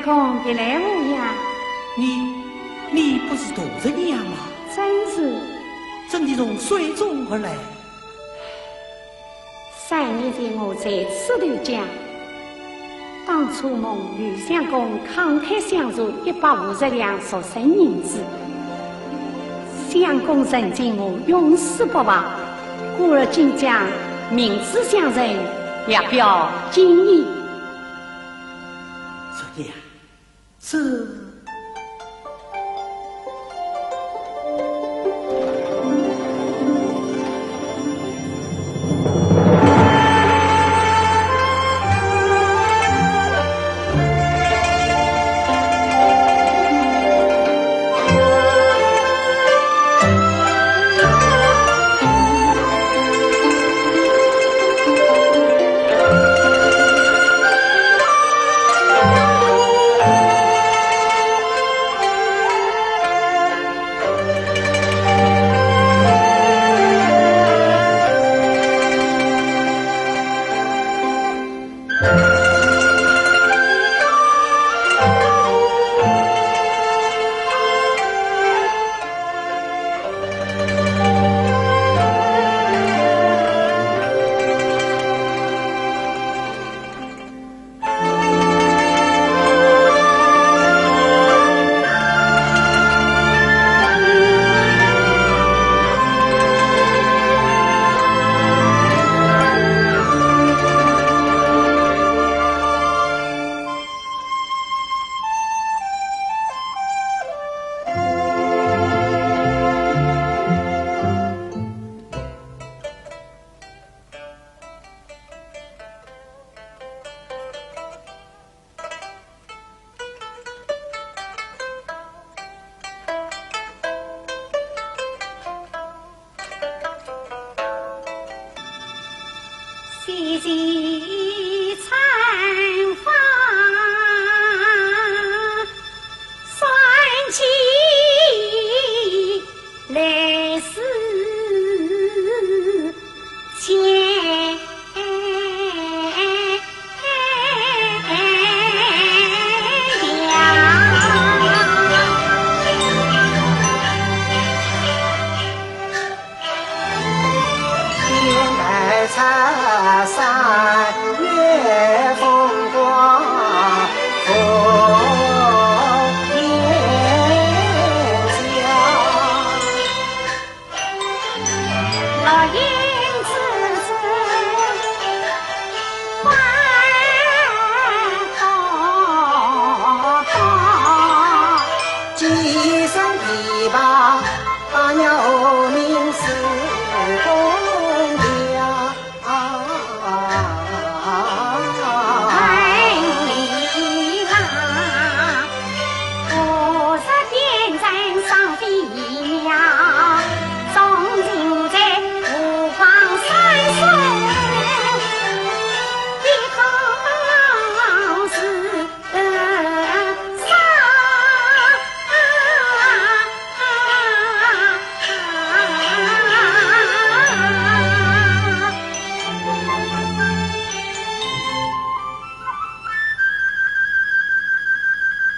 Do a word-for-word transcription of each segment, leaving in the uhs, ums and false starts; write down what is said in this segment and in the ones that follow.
公别来无恙。你，你不是杜十娘吗？正是。怎地从水中而来？三年前我在此渡江，当初蒙刘相公慷慨相助一百五十两赎身银子，相公成全我永世不忘，故而今将名字相赠，略表敬意。十娘， 是。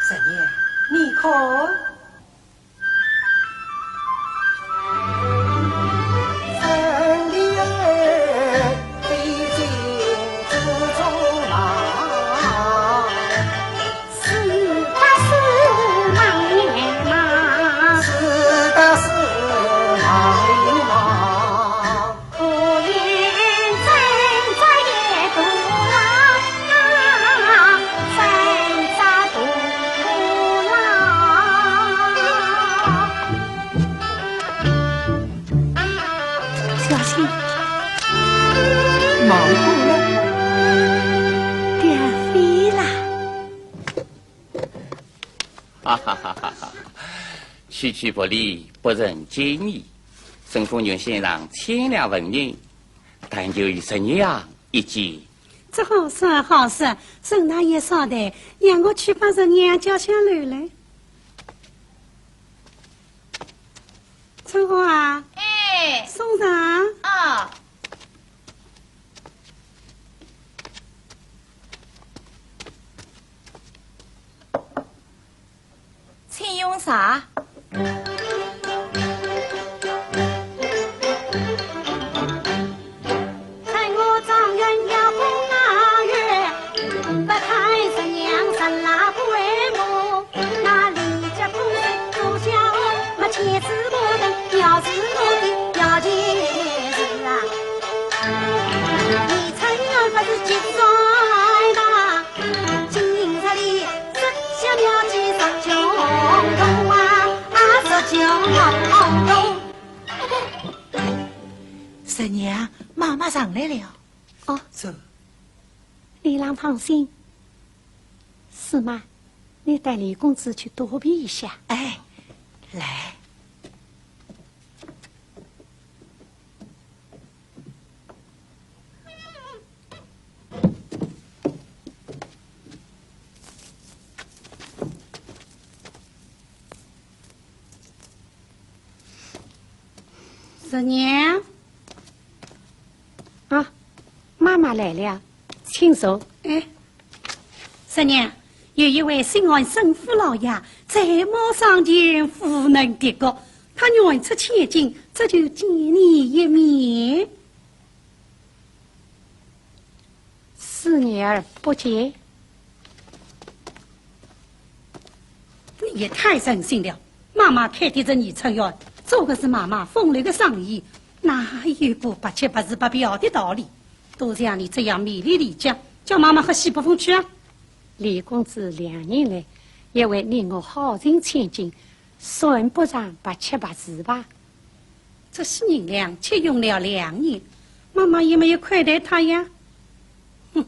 十娘，你看。 小心，毛骨了，掉飞了。哈哈哈哈哈！区区薄礼，不成敬意。沈府原先让千两纹银，但求与十娘一见。这好说好说，沈大爷稍待，让我去把十娘叫下楼来。春花啊，哎。送茶。啊。十娘，妈妈上来了。哦，是。李郎放心。是吗？你带李公子去躲避一下。哎，来。 十娘。啊，妈妈来了，请坐。哎，十娘，有一位姓安沈府老爷在马上前赴南敌国，他远出千金，只求见你一面。 思念而不见。你也太任性了！妈妈开的是宜春院，做个是妈妈风流的生意，哪有不八七八十八表的道理？都像你这样迷恋离家，叫妈妈喝西北风去啊！李公子两年来，也为你我耗尽千金，算不上八七八十吧。 这些银两却用了两年，妈妈也没有亏待他呀。哼，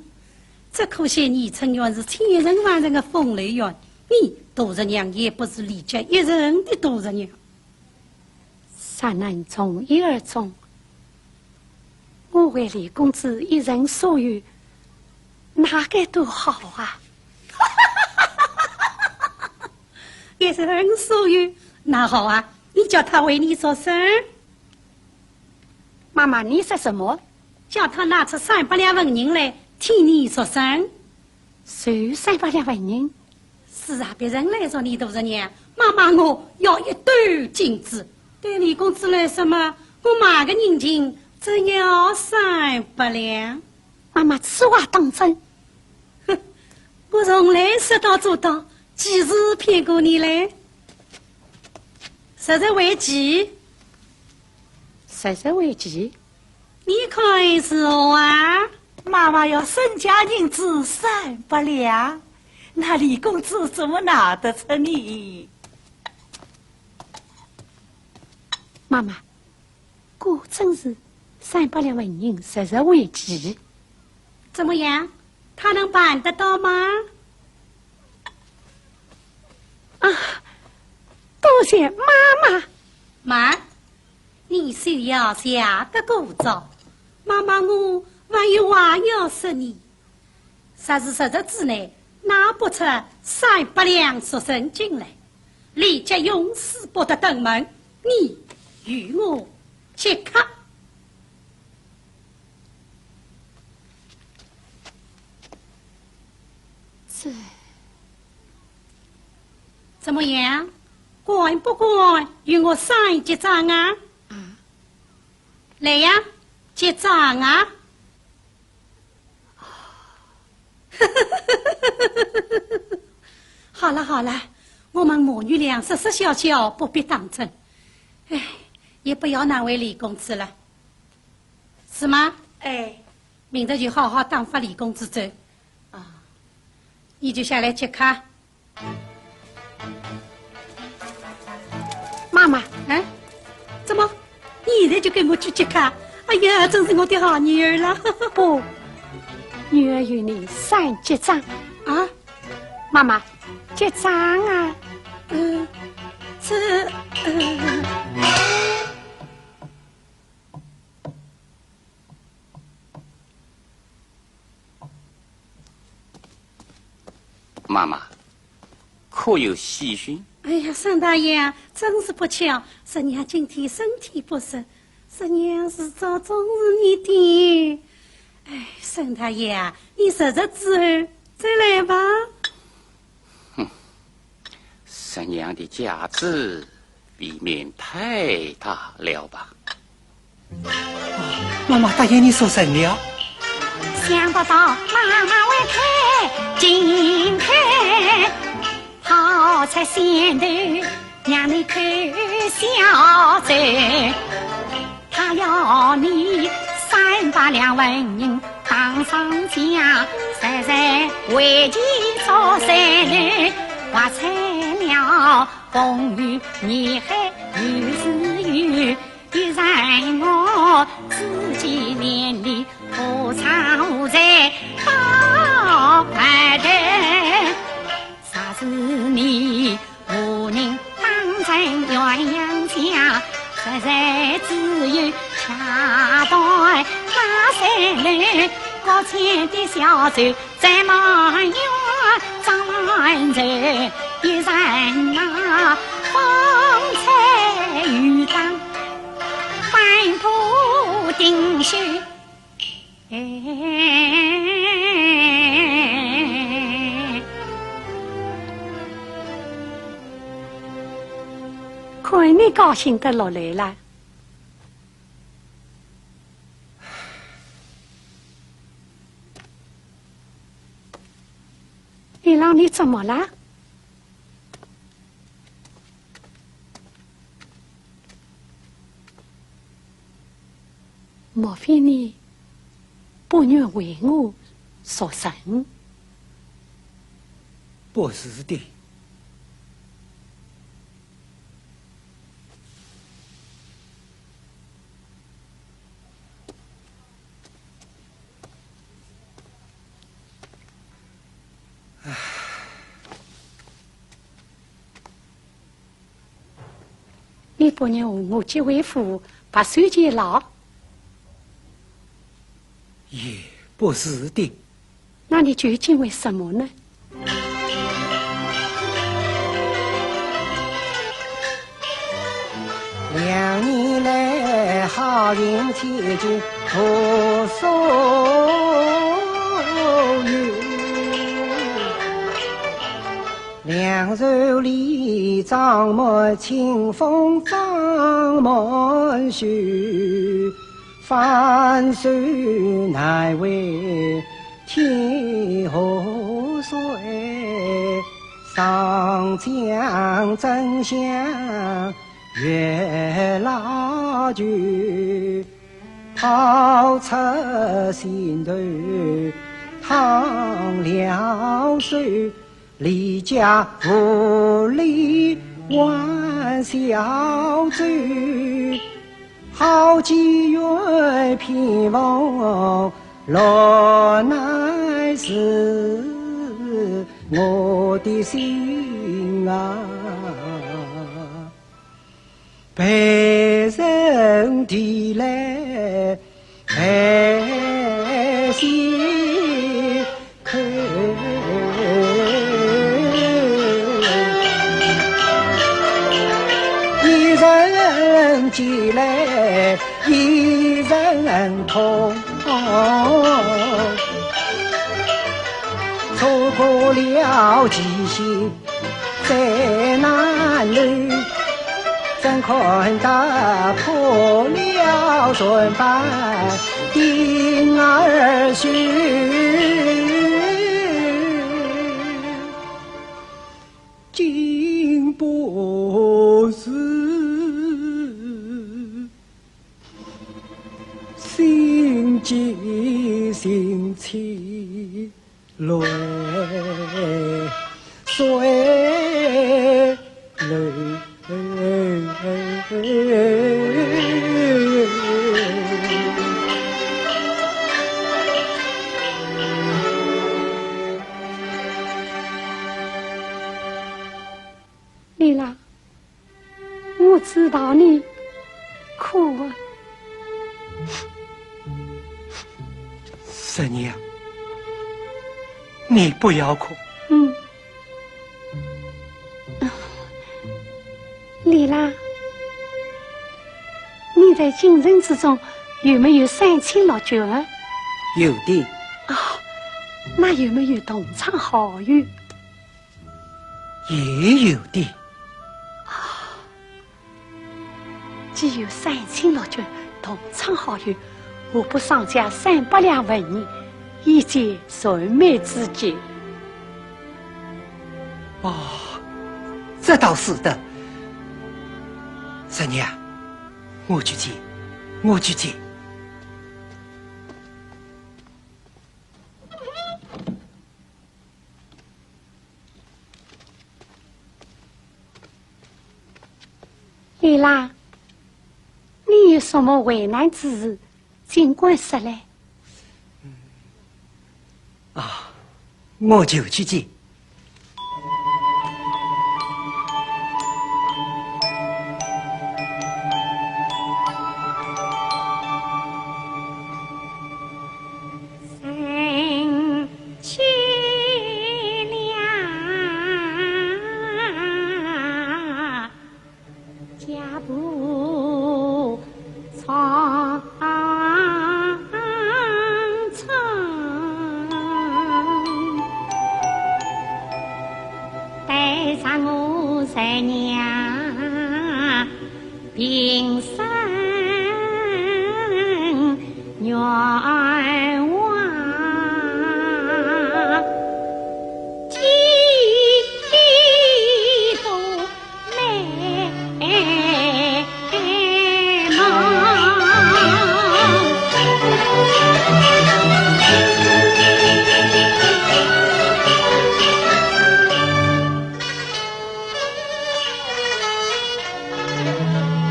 只可惜宜春院是千人万人的风流院，你杜十娘也不是离家一人的杜十娘。山南从一而终，我为李公子一人所有，哪个都好啊。一人所有，那好啊， 你叫他为你赎身。妈妈，你说什么？叫他拿出三百两纹银来替你赎身。收三百两纹银？是啊，别人来说你杜十娘，妈妈我要一斗金子。对李公子来说嘛，我卖个人情只要三百两。妈妈，此话当真？哼，我从来说到做到，几时骗过你嘞？ 十日为期。十日为期？你看如何啊？妈妈要身家银子三百两，那李公子怎么拿得出呢？妈妈，果真是三百两纹银，十日为期。怎么样？他能办得到吗？ 啊，多谢妈妈。慢，你休要谢得过早，妈妈我还有话要说你。若是十日之内拿不出三百两赎身金来，李家永世不得登门，你与我即刻。这 怎么样？敢不敢与我算一笔账啊？啊？来呀，结账啊！好了好了，我们母女俩说说笑笑，不必当真。哎，也不要难为李公子了，是吗？哎，明日就好好打发李公子走。啊，你就下来接客。 妈妈，哎，怎么，你现在就跟我去接客？哎呀，真是我的好女儿了。不，女儿与你算结账。啊？妈妈，结账啊。嗯，这，嗯。 妈妈，可有喜讯？哎呀，沈大爷啊，真是不巧，十娘今天身体不适，十娘是早中日你的。哎，沈大爷啊，你十日之后再来吧。 哼，十娘的架子未免太大了吧？妈妈答应你赎身了。想不到妈妈会开金口，好出仙头，让你偷笑走。她要你三百两纹银当上家，实在为其所三年，花彩了风雨泥海又是雨，一然我自己年里何尝无罪报白的。啥是你 无人当成鸳鸯家，实在只有下台那三人，各间的小丑在埋怨张兰愁，一人那风吹雨打，半步定休。 看你高兴得落泪了。你让你怎么了？ 莫非你不愿为我赎身？不是的。 你不愿和我结为夫，白首偕老？也不是的。那你究竟为什么呢？ 两年来好运千金无所有，两袖里装满清风装满袖，翻手难为 添河水，上将真相月老酒，抛出心头烫了手，离家无力还小走。 好机缘偏逢落难时，我的心啊，被人提来悲喜。 一人急来一人痛，错过了吉星 再难留，怎堪踏破了船帆的儿婿。竟不是心急心切 泪水流。你啦， 我知道你苦啊。十娘，你不要哭。嗯。丽拉，你在京城之中有没有三亲六眷啊？有的。哦，那有没有同窗好友？ 也有的。既有三亲六眷、同窗好友，何不上交三百两纹银，以解燃眉之急？哦，这倒是的。十娘，我去借，我去借。啦，你有什么为难之事，尽管说来。啊，我就去见。生气了。 脚步匆匆，带上我在娘平生愿望。 几多美梦。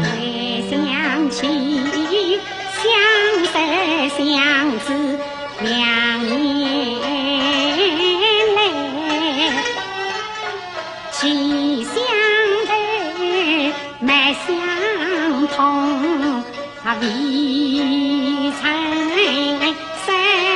回想起，想在想子两年来，既乡愁，满想痛，啊，未曾散。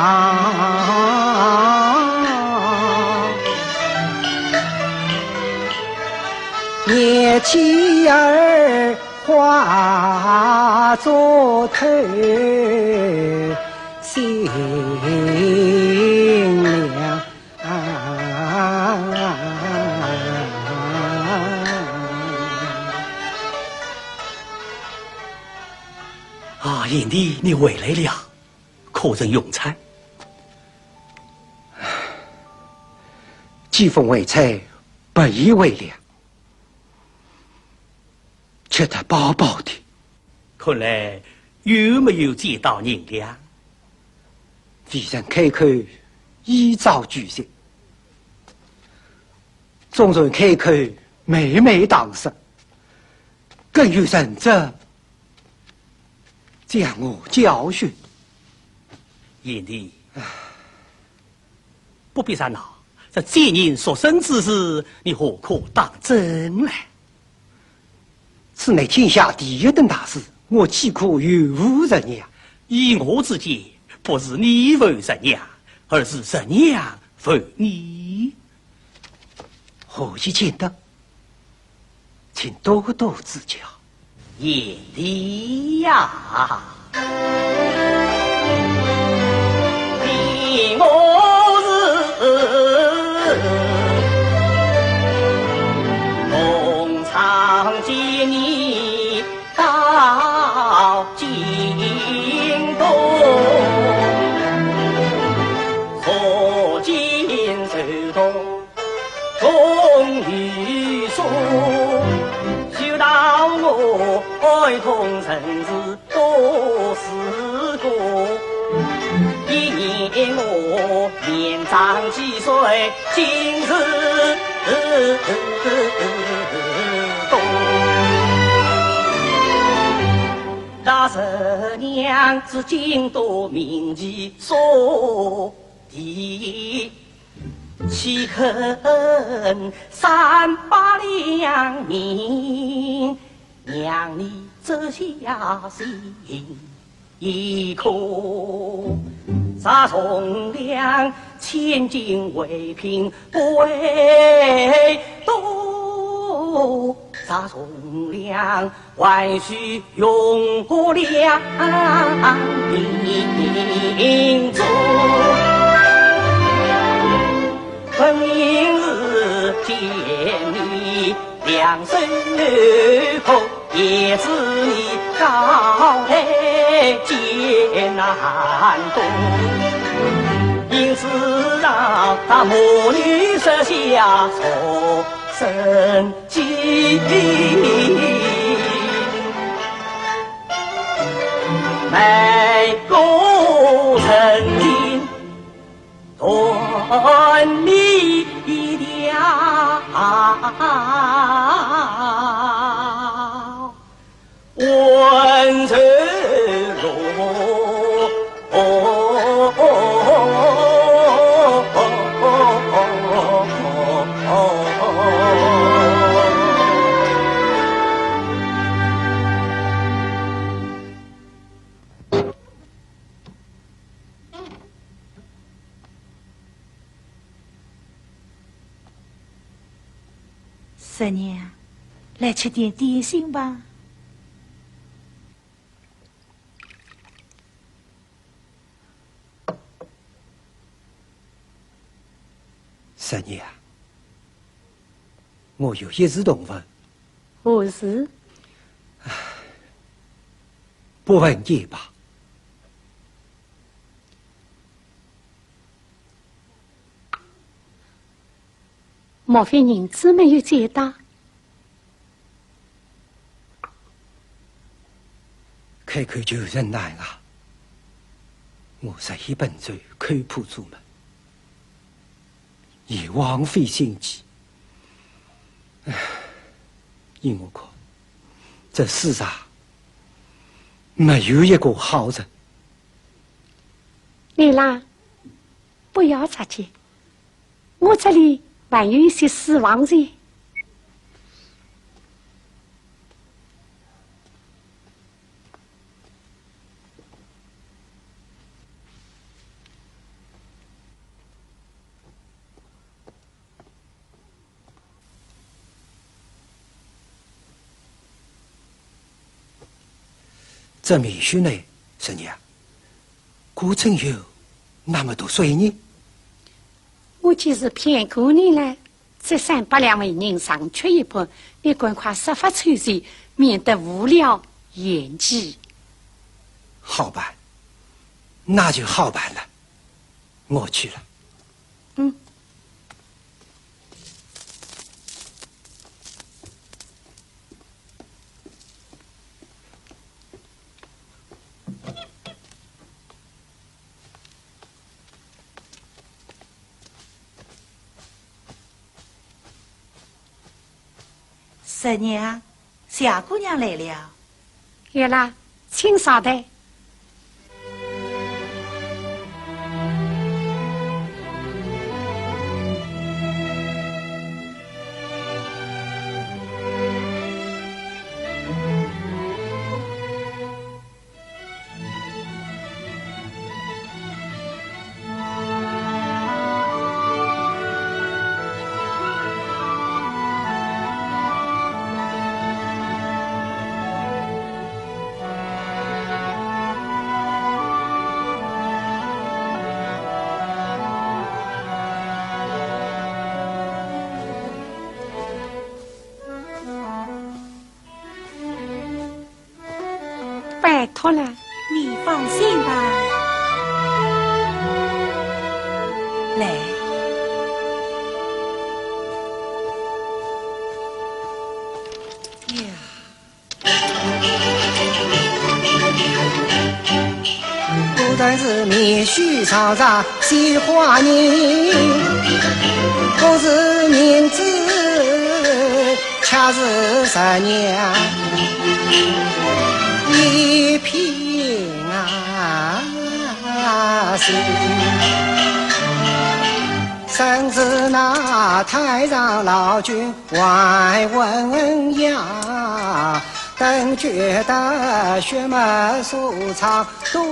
啊，年纪儿化作头，新娘。啊，贤弟，你回来了。 可曾用餐？几封回菜不以为量，吃得饱饱的。看来有没有见到银两？未曾开口，已遭拒绝。纵然开口，每每搪塞，更有人者 将我教训。贤弟，不必再闹，这贱人赎身之事，你何可当真呢？此乃天下第一等大事，我岂可有负人呀？依我之见，不是你负人呀，而是人呀负你。何以见得？ 请多多指教。贤弟呀，你我是同窗见面到今冬，所见所动 终于说，休道我哀痛人事多事过，一念我年长几岁，今日多。大侄娘是京都名妓所 的，岂肯三百两银，让你折下心一颗？十重量千金为凭不为多，十重量 还须用过两钿银子。本应是见你两手空，也是你高抬艰难过。因此让他母女设下仇深 计，每个人情断你的啊。 温柔路。侄娘，来吃点点心吧。 侄娘，我有一事同问。何事？不问也罢。 莫非银子没有借到？开口求人难啊！我日夜奔走，开铺做门，也枉费心机。唉，依我看，这世上没有一个好人。你啦，不要着急。 我这里还有一些私房钱。得米许呢，侄女啊，可曾有那么多水银？我既是骗过你了，这三百两纹银尚缺一半，你赶快设法凑齐，免得无聊言语。好办，那就好办了，我去了。嗯。 侄女啊，谢姑娘来了。有啦，请稍待。 拜托了。你放心吧。来。呀。 果然是面须长长似花人，可是银子却是十两一片啊心。甚至那太上老君 还问呀，等觉得血脉舒畅多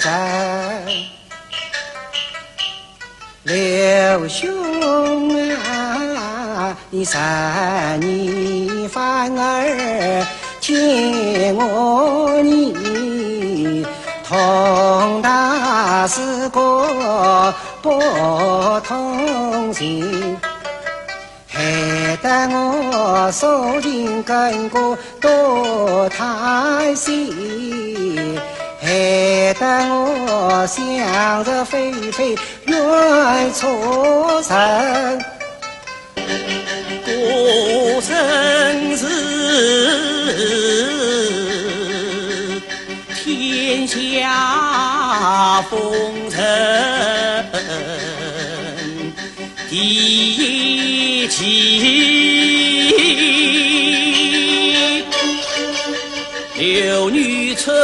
人。刘兄啊，你三年反而见我，你同他是个不同情。 害得我所幸跟过多叹息，害得我想着非非怨错人。果真是天下风尘 第一奇，刘女春，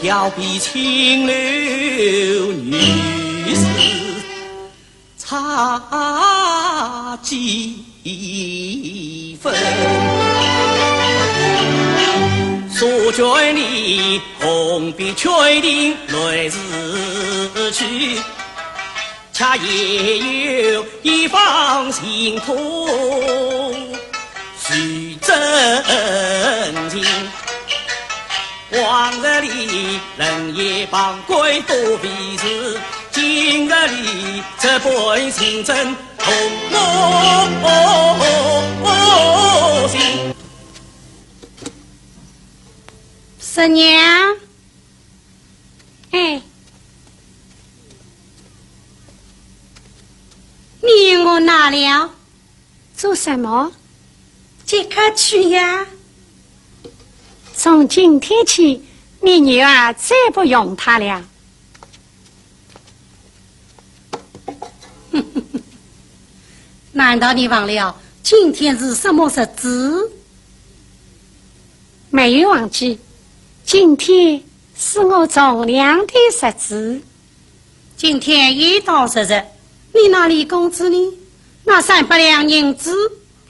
要比青楼女子差几分。所见的红笔圈定来自去， 恰也有一方情同是真情。往日里冷眼旁观多非是，今日里这般情真同心。侄女啊， 哎，你与我拿了。做什么？即刻去呀。从今天起，你女儿再不用它了。难道你忘了今天是什么日子？没有忘记，今天 是我从良的日子。今天已到日日，你那李公子呢？那三百两银子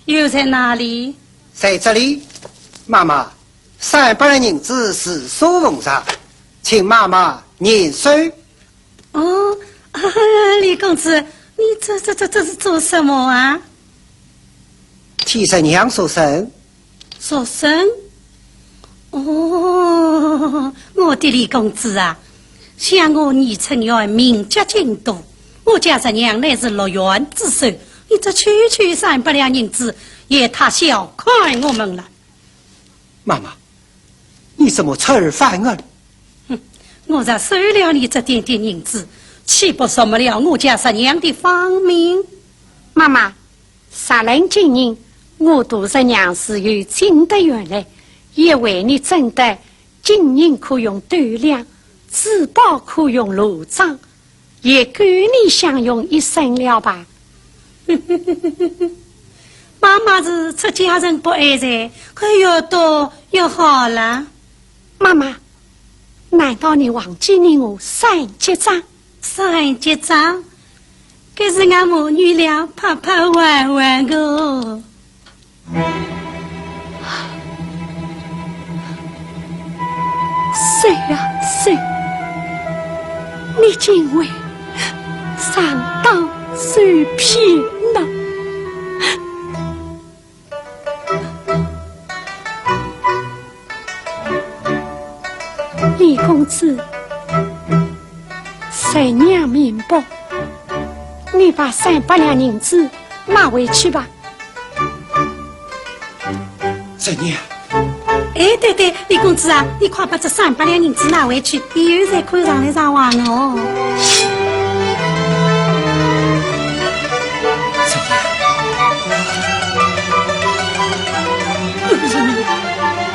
又在哪里？在这里，妈妈，三百两银子是书奉上，请妈妈验收。哦，啊，李公子，你这这这这是做什么啊？替侄娘赎身。赎身？哦，我的李公子啊，想我李春元名家进都，我家侄娘乃是落选之首，你这区区三百两银子，也太小看我们了。妈妈，你怎么出尔反尔？哼，我若收了你这点点银子，岂不辱没了我家侄娘的芳名？妈妈， 石兰金银，我大侄娘是有进得远来，也为你争得金银可用斗量，珠宝可用罗装，也够你享用一生了吧？妈妈是出家人不爱财，可越多越好了。妈妈，难道你忘记你我三结账？ 三结账，搿是俺母女俩拍拍玩玩个。谁呀谁？你竟会上当受骗呐？ 李公子，侄娘明白，你把三百两银子拿回去吧。侄娘。哎，对对，李公子啊，你快把这三百两银子拿回去，以后再看上来上往哦。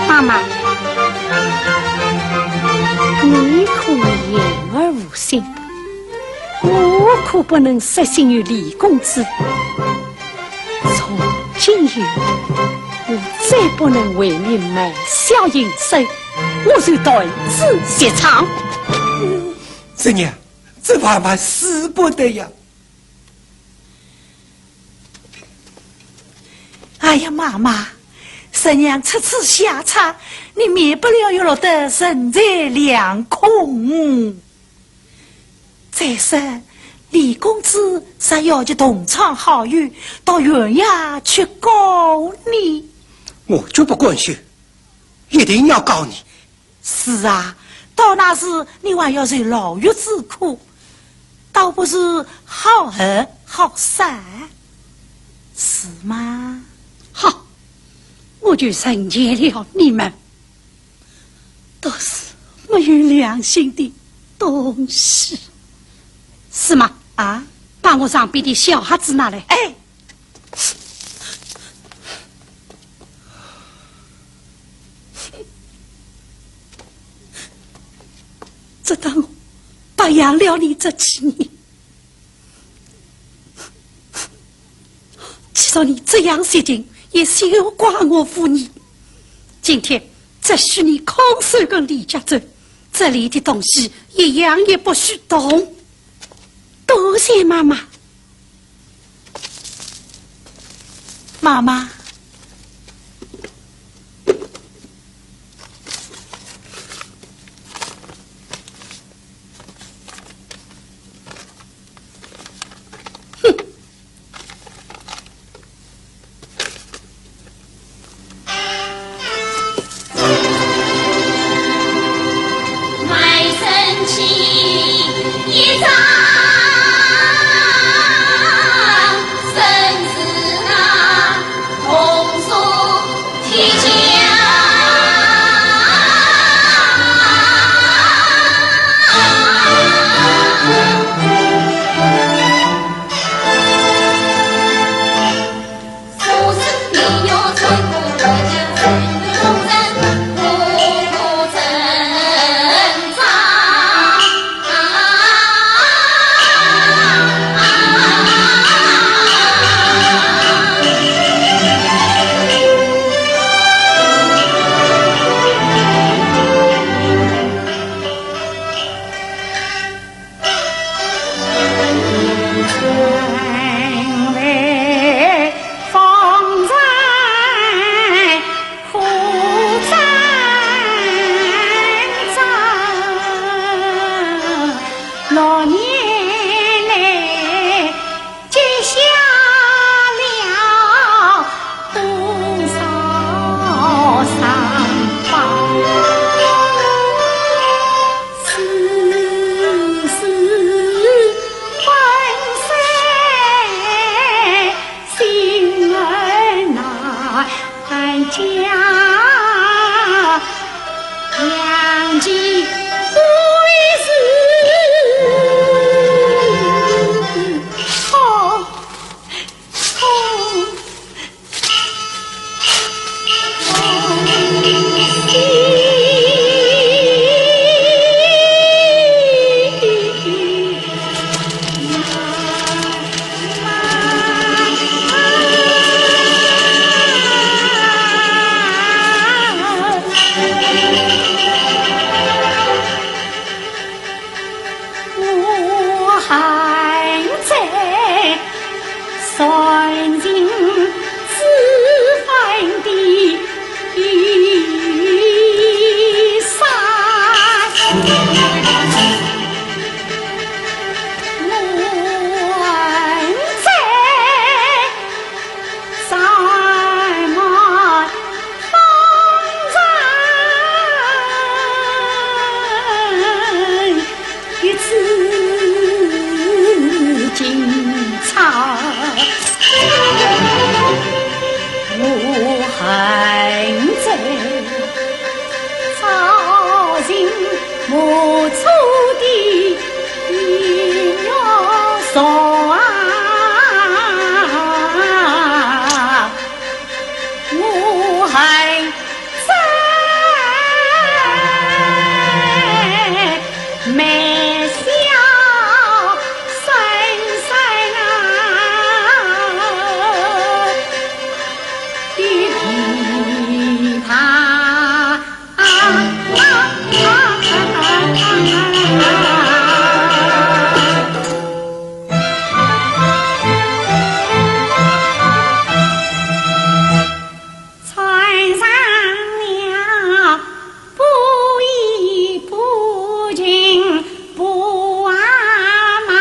妈妈，你可言而无信，我可不能失信于李公子。从今以后，我再不能为你买笑营生，我就断子绝孙。侄娘，这万万使不得呀！ 哎呀，妈妈，侄娘出此下策，你免不了要落得人财两空。再说，李公子若要其同窗好友到县衙去告你，我绝不甘休，一定要告你。 是啊，到那时你还要受牢狱之苦，倒不如好合好散，是吗？好，我就成全了你们。都是没有良心的东西。是吗？啊？把我上边的小鞋子拿来。哎， 值得我白养了你这几年，既然你这样绝情，也休怪我无义。今天只许你空手跟李家走，这里的东西一样也不许动。多谢妈妈。 妈妈。哼。我做的音乐书啊，我还在卖笑声声啊的吉他。 穿上了布衣布裙布娃娃，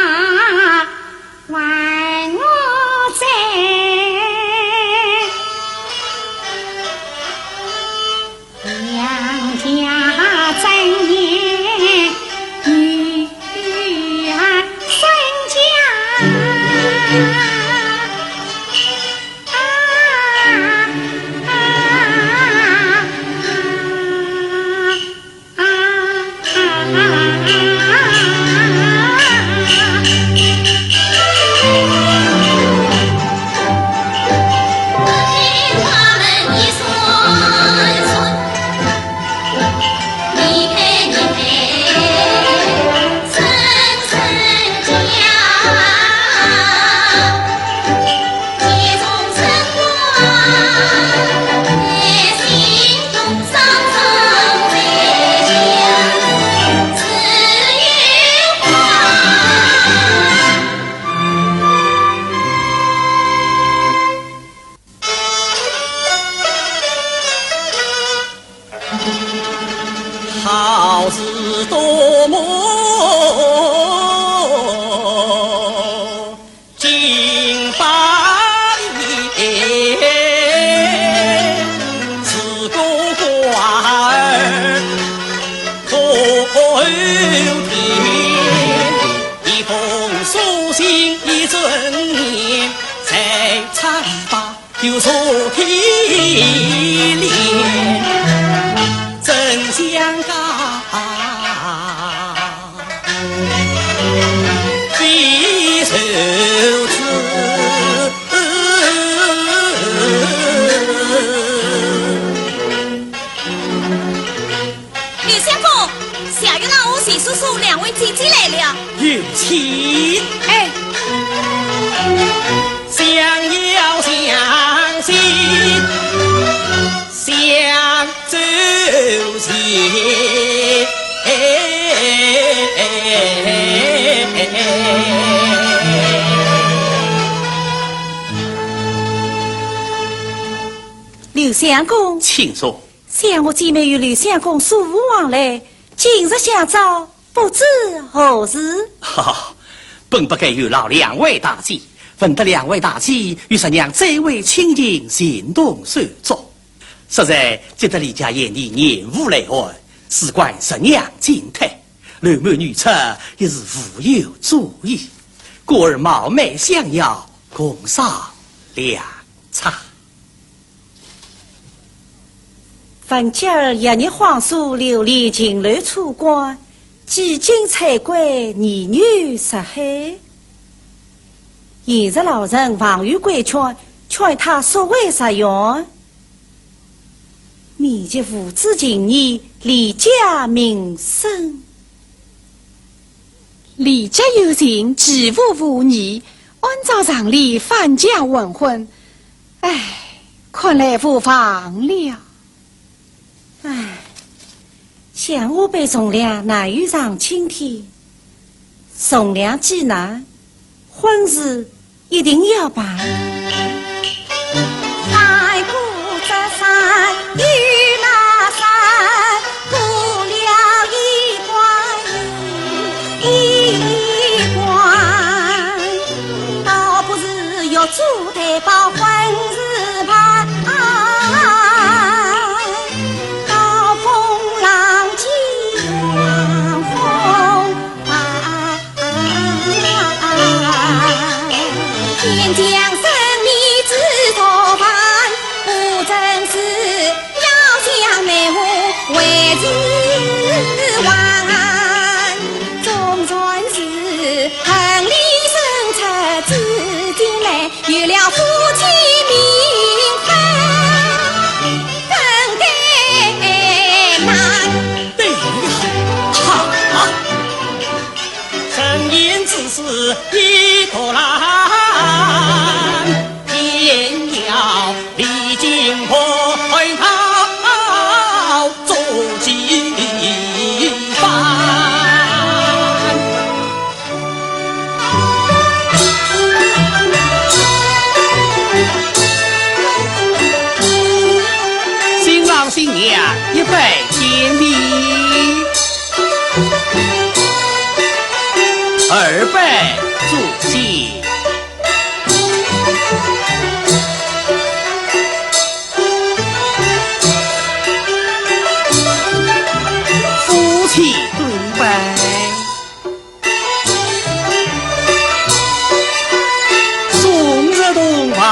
还我在 两家争言，女儿身价。啊，啊，啊。 好事多磨金榜题，是个官儿可甜。一封书信一尊严，谁参罢 又说天怜，真相告，非受之。刘相公，夏月老和徐叔叔两位姐姐来了。有请。哎。 相邀相惜，相周旋。刘相公，请坐。想我姐妹与刘相公素无往来，今日相招， 不知何事？哈哈，本不该有劳两位大姐，闻得两位大姐与侄娘最为亲近，情同手足。实在值得李家贤弟严父来贺，事关侄娘金胎，刘某女婿也是无有主意，故而冒昧相邀，共赏良策。 闻侄儿一日晃疏，流连秦楼楚馆，几经猜忌，儿女失海。现日老臣望有规劝，劝他速回侄园，免其父子情义，李家名声。李家有情，其父无义，按照常理，反将黄昏。 唉，看来无望了。唉，想我辈从良难有上青天，从良既难，婚事一定要办。翻过这山又那山，过了一关又一关，倒不如玉珠 担保婚事办，刀锋浪尖杨柳白。边疆生命之道办，不曾是要一个人偏要历经波涛做戏班。新郎新娘一拜见礼。 二拜祝喜。夫妻对拜，送入洞房。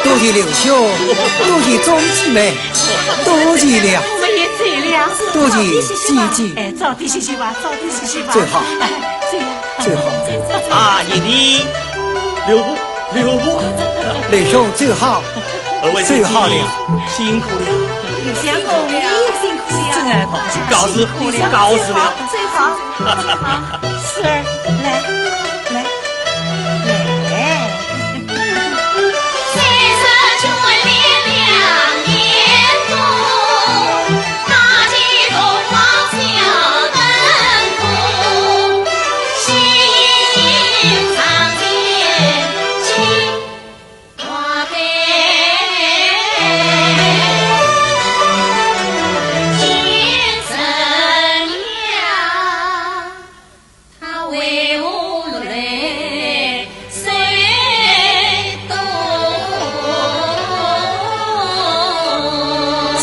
多谢刘兄，多谢钟姊妹，多谢了。我们也醉了。多谢姐姐。哎，早点歇歇吧，早点歇歇吧。走好。哎，走呀。走好。啊，你的刘刘刘兄，走好。二位姐姐，走好了。辛苦了。刘相公，你也辛苦了。真的，告辞，告辞了。走好。 好，四儿，来，来，来。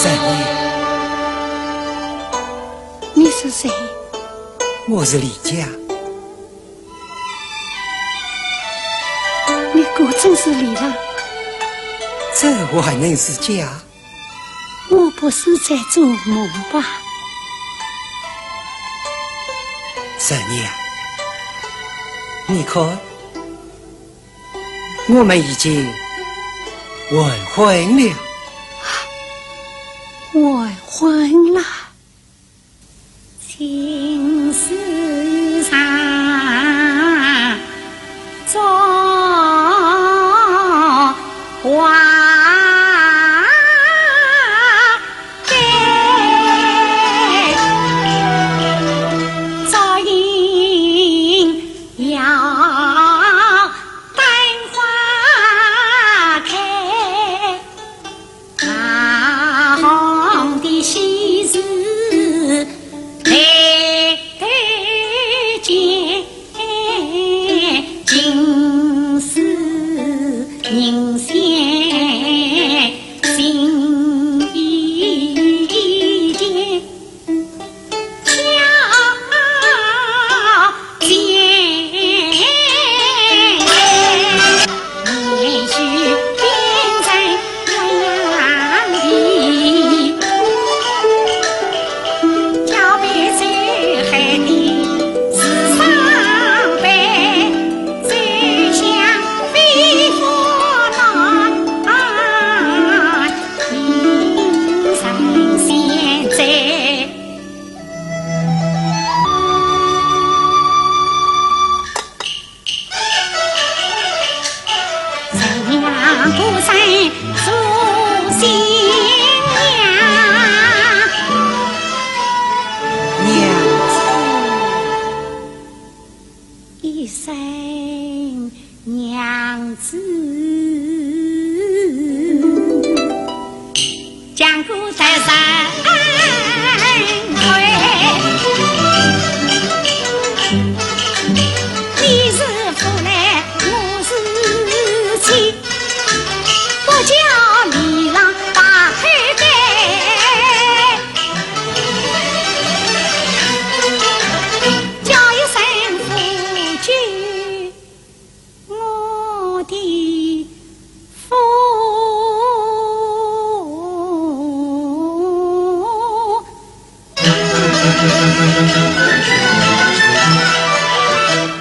三爷，你是谁？我是李家。 你果真是李郎？这我还能是假？我不是在做梦吧？三娘，你看，我们已经完婚了。完婚了？ 情丝长，作花开。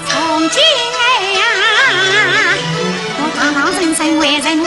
从今呀，我堂堂正正为人母。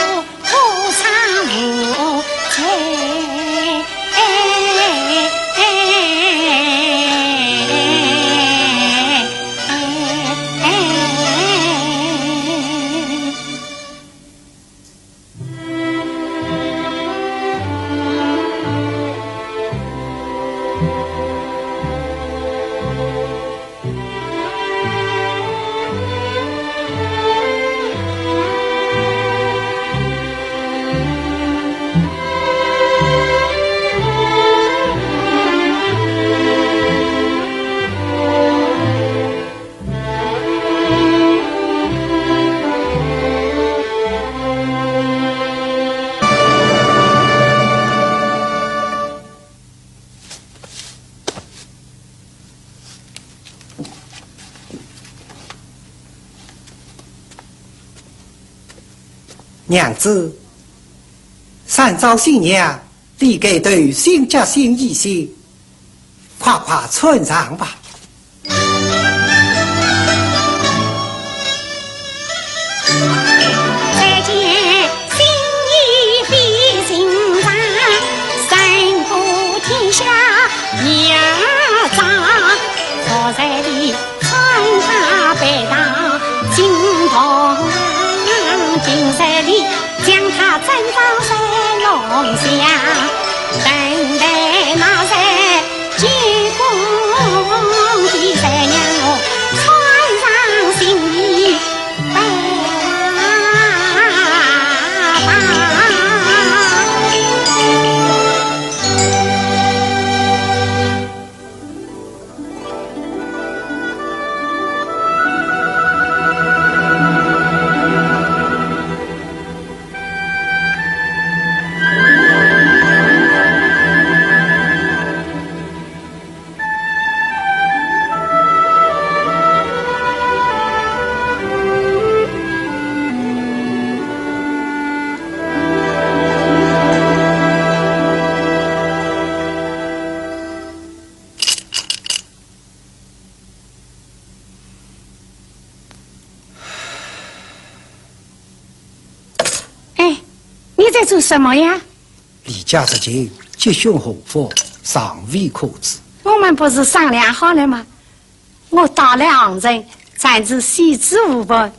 娘子，三朝新娘，理该都心急心意些，快快穿上吧。 哎，你在做什么呀？ 离家出走，吉凶祸福，尚未可知。我们不是商量好了吗？我到了杭城，暂时闲置无伴，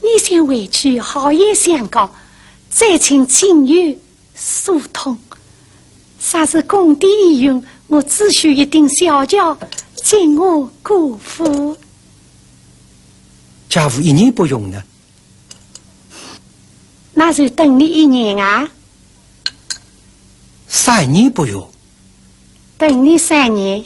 你先回去好言相告，再请亲友疏通。啥是工地已用，我只需一顶小轿，进我姑父。假如一年不用呢？ 那就等你一年啊。三年不用。等你三年。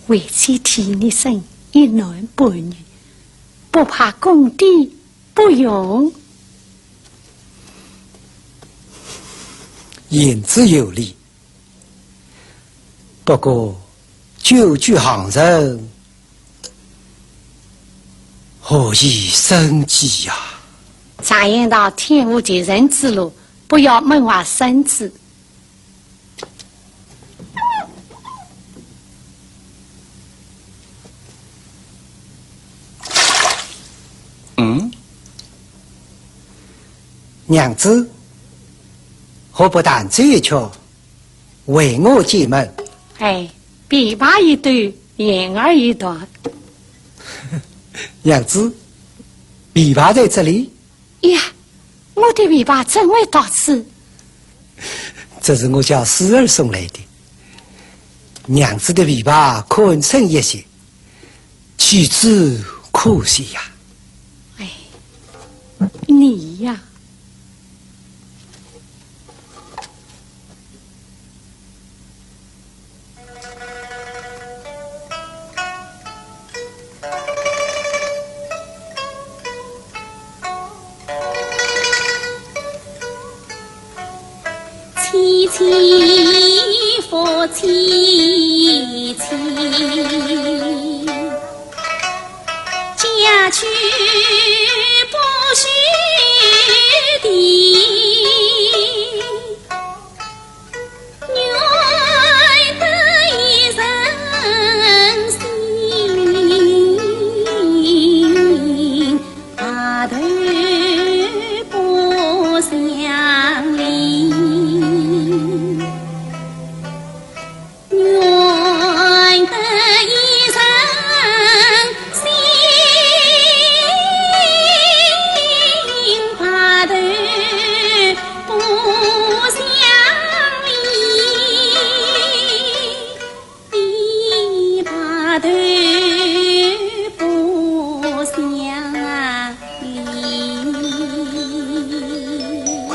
为妻替你省一男半女，不怕工地 不用。言之有理，不过久居杭城，何以生计呀？常言道，天无绝人之路，不要闷坏身子。 嗯？娘子，何不弹奏一曲，为我解闷？哎，琵琶一段，言儿一段。娘子，琵琶在这里。 呀，我的琵琶怎会到此？这是我家四儿送来的。娘子的琵琶堪称一绝，岂止可惜呀。哎，你呀。 凄凄复凄凄，佳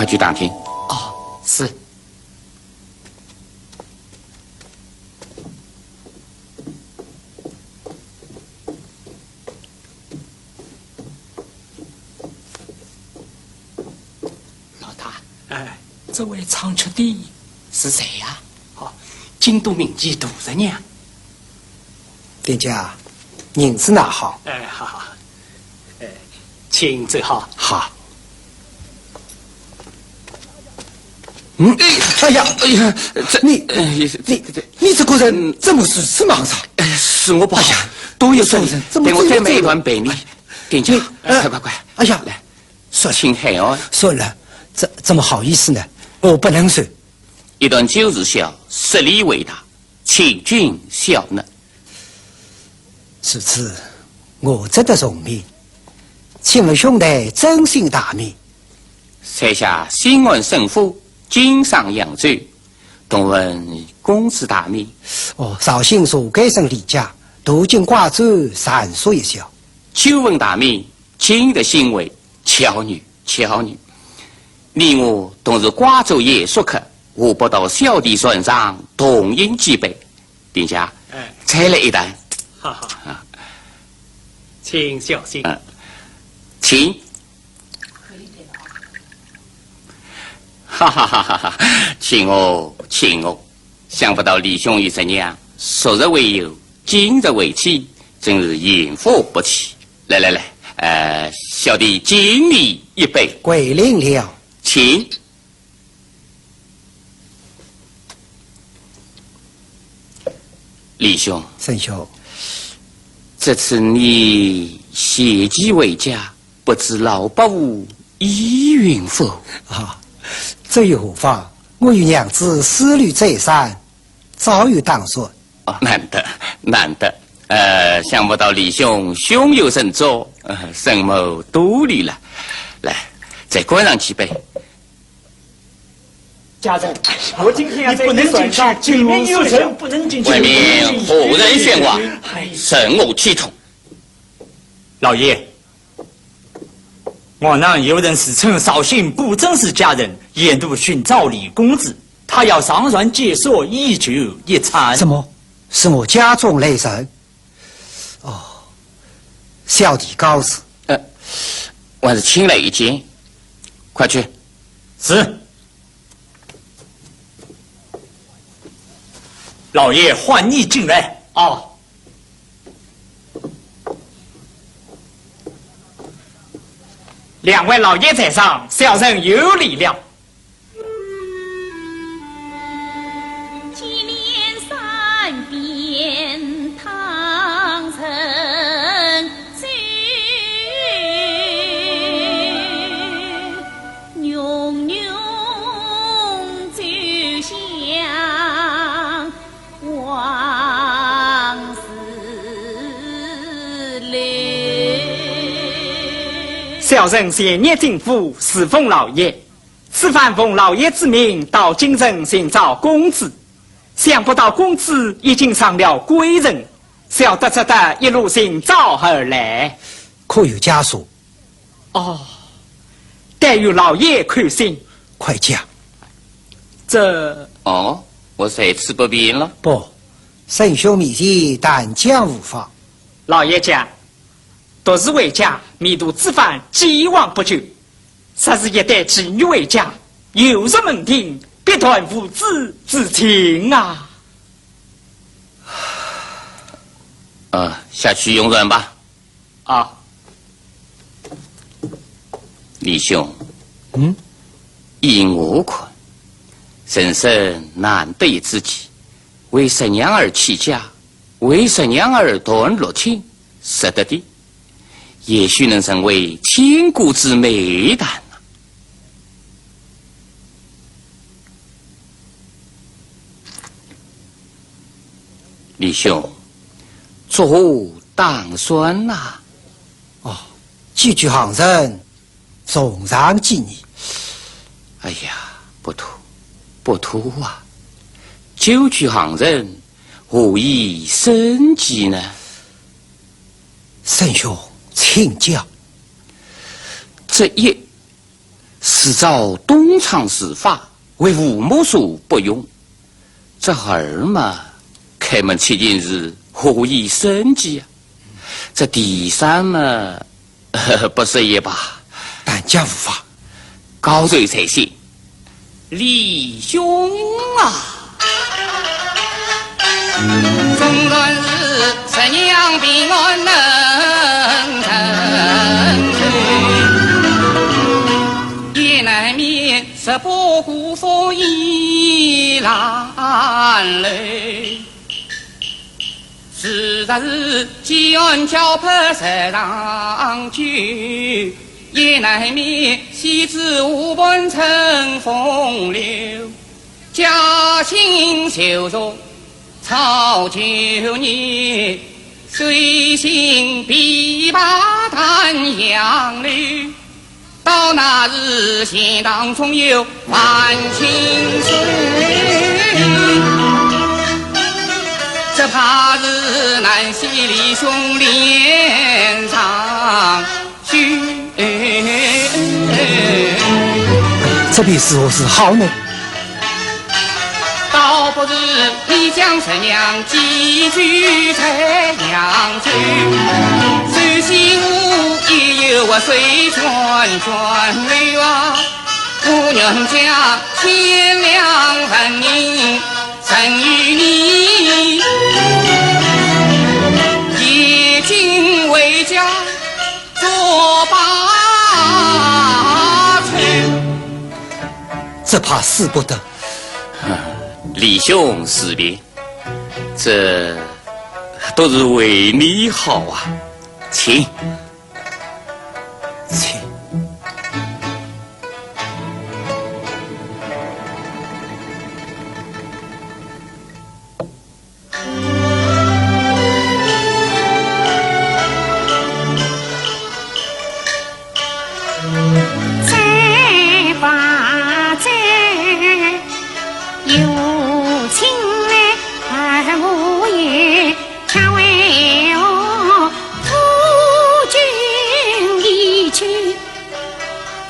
快去打听。哦，是。 老大，哎，这位唱曲的是谁呀？哦，京都名妓杜十娘。店家，银子拿好。哎，好，好。哎，请走好。好。嗯，哎，哎呀，哎呀，这，你，哎，这，你，这，这，你这个人怎么如此莽撞？哎，是我不好，哎呀，都有责任。你这个人怎么，等我再买一段陪你。店家，你，呃，快，快，快，哎呀，来。 说，请海岸。算了，怎，怎么好意思呢？我不能收。一段酒是笑，十里回答，请君笑纳。如此，我值得从命，请问兄台尊姓大名？在下新安沈府，经商扬州，同问公子大名。哦，绍兴茶街镇李家，途经瓜洲，暂说一笑。久闻大名， 今日幸会，巧女，巧女。你我同是瓜州夜宿客，何不到小弟船上同饮几杯？店家，哎。再来一坛。哈哈。啊。请小心。嗯。请。哈哈哈哈哈，请哦，请哦。想不到李兄与十娘，昨日为友，今日为妻，真是幸福不起。 来来来，呃，小弟敬你一杯。桂林了。请。李兄。沈兄。这次你携妻回家，不知老伯父依允否？啊，这又何妨？我与娘子思虑再三， 早有打算。哦，难得，难得。呃，想不到李兄胸有成竹，呃，沈某多礼了。来，再灌上几杯。家人，我今天要在你不能进去，里面有人，不能进去。外面何人喧哗？哎。任我启动。老爷， 岸上有人自称绍兴布政使家人，沿途寻找李公子，他要上船解说，以酒一餐。什么？是我家中来人？哦，小弟告辞。呃，还是请来一见，快去。是。老爷唤你进来。哦。 两位老爷在上，小人有礼了。见面三遍唐人酒，浓浓酒香 往事来。小人前年进府侍奉老爷，此番奉老爷之命到京城寻找公子，想不到公子已经上了贵人，小弟只得一路寻找而来。可有家书？ 哦，但愿老爷开心。快讲。这……哦，我在此不便了。不，沈兄面前但讲无妨。老爷讲，独自回家，迷途知返，既往不咎。若是一对妓女回家，有失门庭，必断父子之情啊。啊，下去用膳吧。 啊。李兄，嗯？依我看，人生难得一知己，为侄娘而弃家，为侄娘而断六亲，值得的，也许能成为千古之美谈呐。李兄，作何打算呐？哦，寄居杭城， 从长计议。哎呀，不妥，不妥啊！久居杭城，何以生计呢？沈兄，请讲。这一是照东厂事法，为父母所不容。 这二嘛，开门七进士，何以生计啊？这第三嘛，不说也罢。但讲无妨。高手在先，李兄啊！纵然是侄娘平安能成，也难免 十八姑父倚烂楼。是若是寄安交配十常久，也难免西子湖畔成风流。家境羞弱，操旧业，随行琵琶弹杨柳。 到那时，钱塘总有万金岁，只怕是难洗李兄脸上血。这便如何是好呢？ 倒不如你将侄娘寄居在扬州，首先我也有我水泉泉流啊，我愿将千两纹银赠与你，以金为家，做报酬。 只怕使不得。李兄自便，这都是为你好啊，请，请。 再把这有情来无意，却为何夫君离去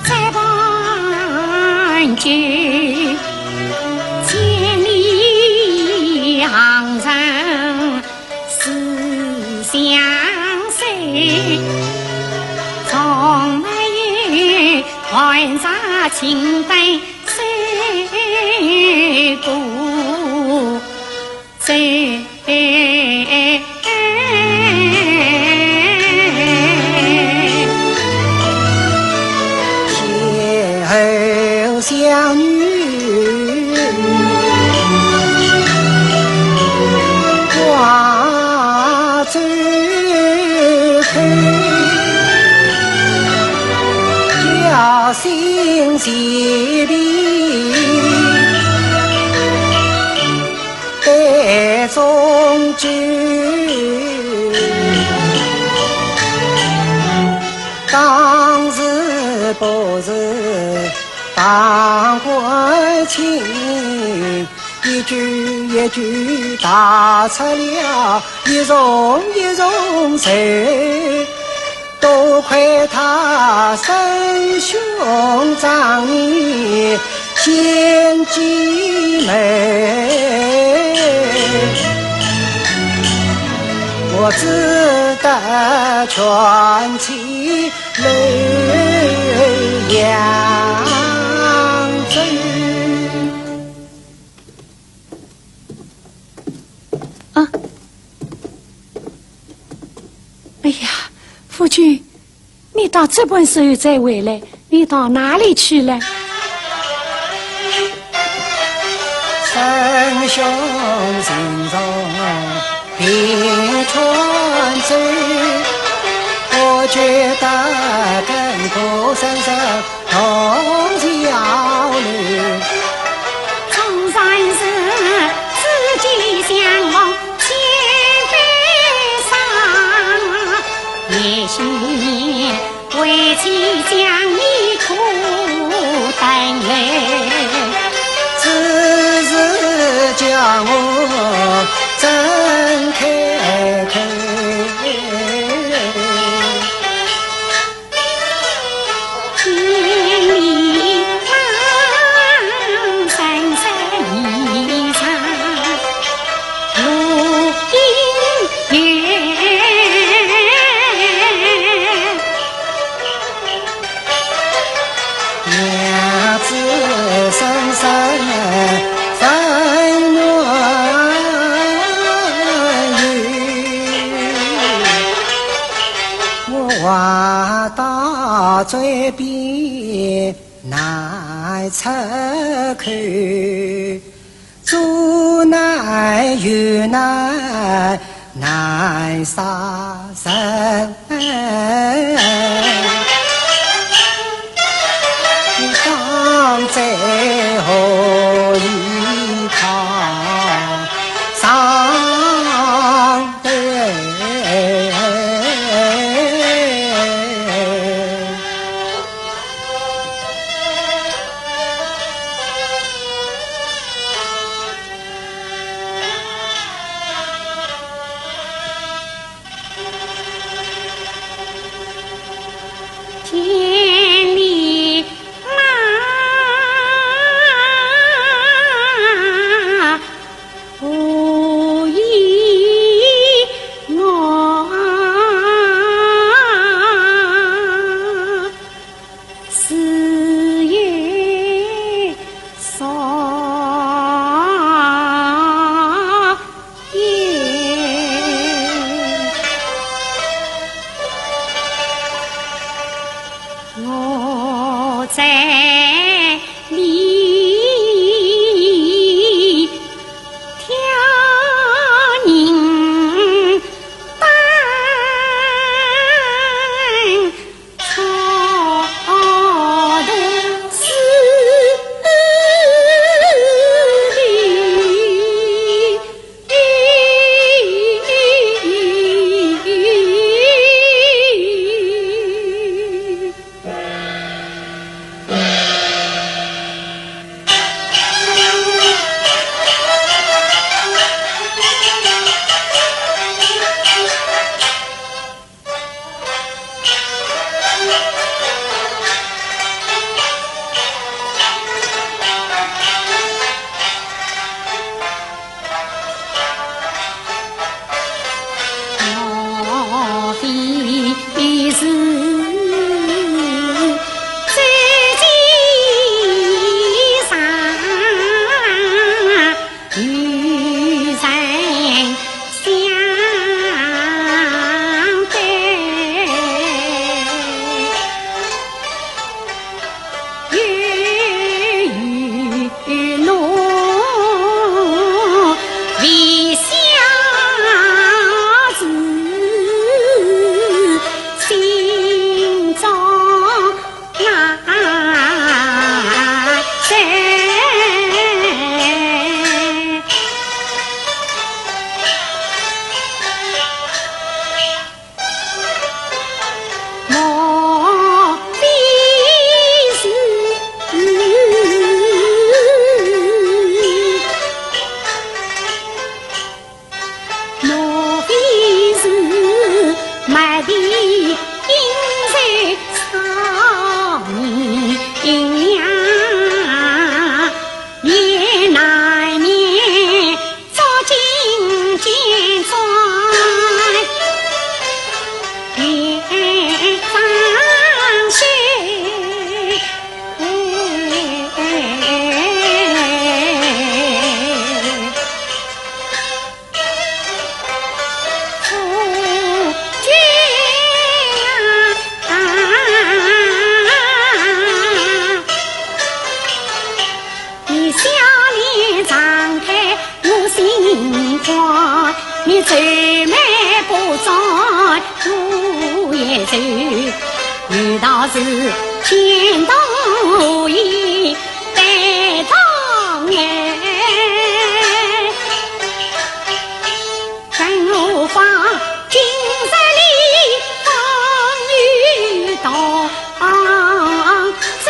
再半句，千里行人思相随，从没有寒茶清淡水过。 谁？天后相遇挂嘴口，侥幸前边 杯中酒，当时不是旁观情，一句一句道出了一重一重愁。 多亏他沈兄仗义显机门，我只得全妻留扬州。 啊！哎呀，夫君，你到这般时候才回来，你到哪里去了？道是天道无言，对道哎。更何况今日里方遇到这。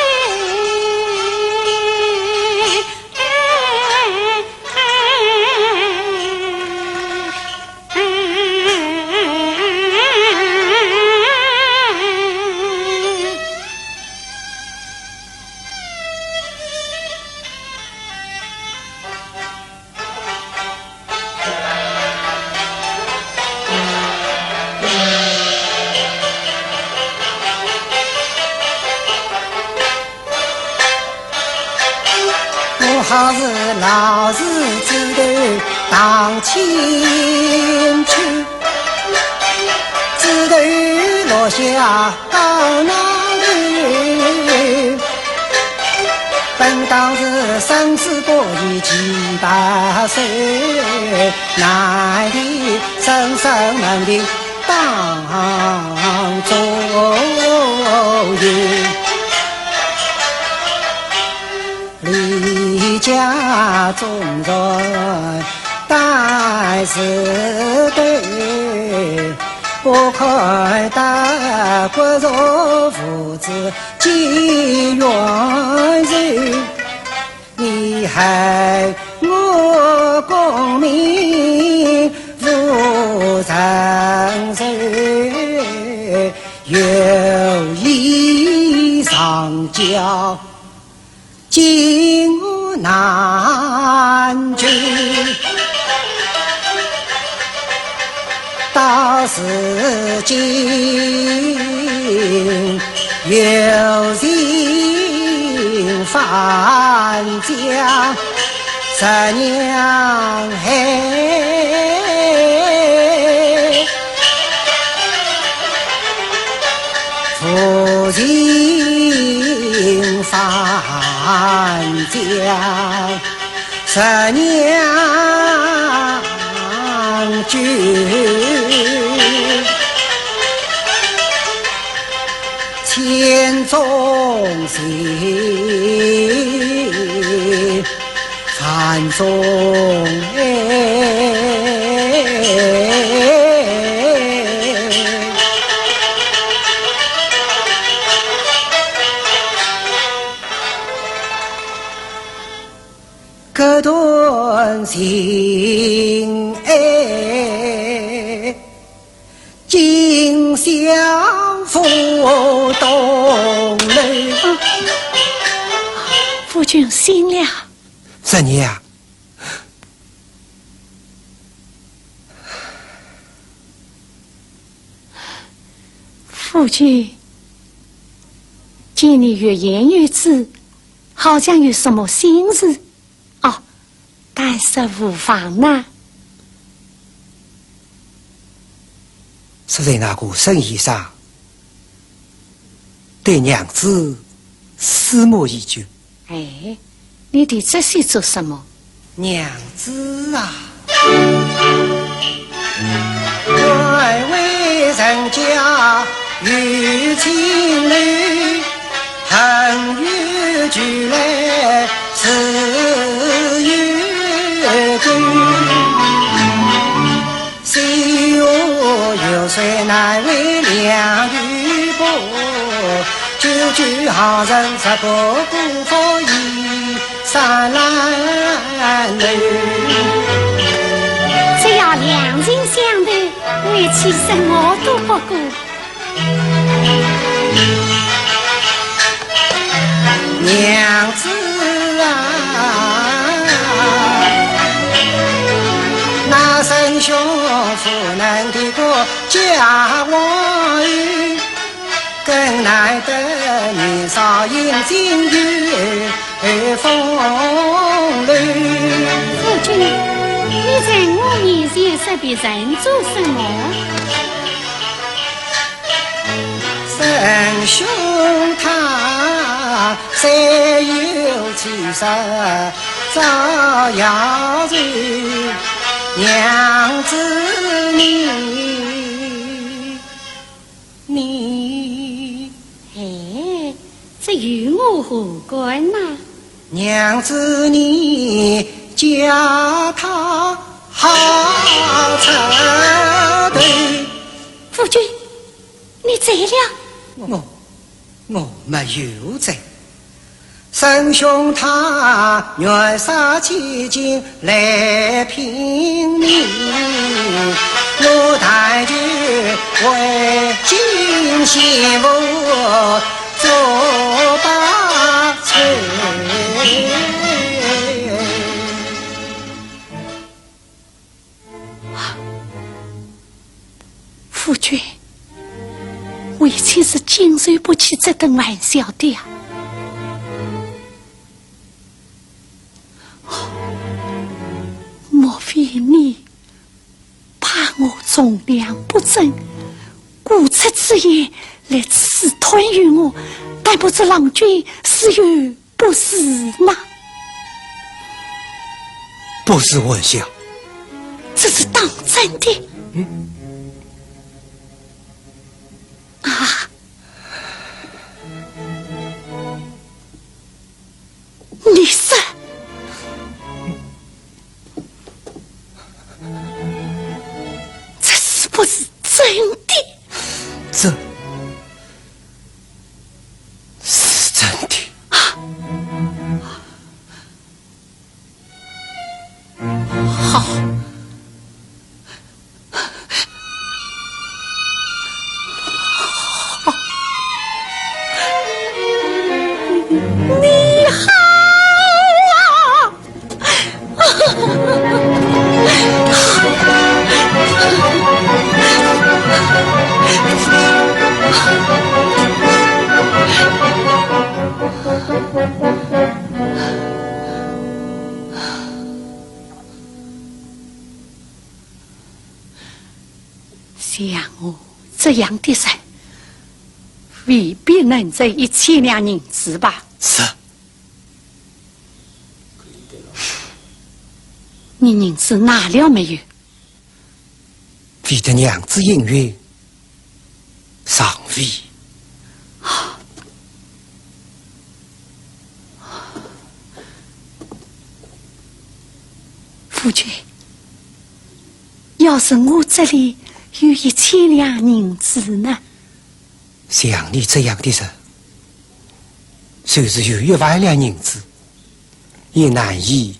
我好是老是枝头荡千秋，枝头落下高难求。本当是生死不易几百岁，难题生生难题 当中有，离家中人但是对，不堪得骨肉父子结冤仇。 你害我功名无成就，有意上交，进我难求。 到如今有幸返家，十娘哎，无幸返家。 十娘救，千种情，万种爱。 这段情爱，今宵付东楼。夫君醒了。十娘啊， 夫君，见你欲言又止，好像有什么心事。哦，但说无妨呐。说在那个沈先生对娘子思慕已久。 哎，你提这些做什么？娘子啊，官为人家有情理，恨与聚来自有根。 谁无有谁难为良与薄，救救好人，只不过佛以善难留。只要两情相投，为妻什么都不顾。 娘子啊，那沈兄赴难的个家王，更难得年少英俊有风流。夫君，你在我面前说别人做什么？ 沈兄他虽有妻室照耀着，娘子你，你哎，这与我何干呐？娘子你叫他好出头。夫君，你醉了？我，我没有醉。 沈兄他愿杀千金来拼命，我但求为今先父做把手。 夫君，为妻是经受不起这等玩笑的呀。莫非你怕我从良不正，故出此言来刺探于我？但不知郎君是有 不是呐。不是玩笑。这是当真的。嗯。啊。你说，这是不是真的？这 是真的。好。你好啊！ 像我这样的人，未必能值一千两银子吧？是。你银子拿了没有？为得娘子应允，尚未。 夫君，要是我这里有一千两银子呢？像你这样的人，就是有一万两银子，也难以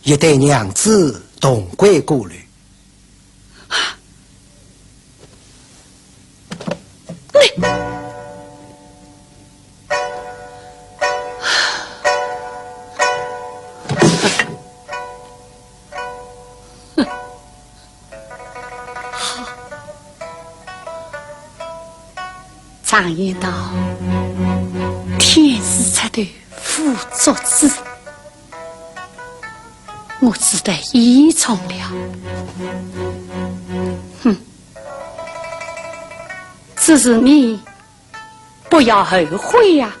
一代娘子同归故里。 常言道，天时出头 父作子，我只得依从了。哼，只是你不要后悔呀。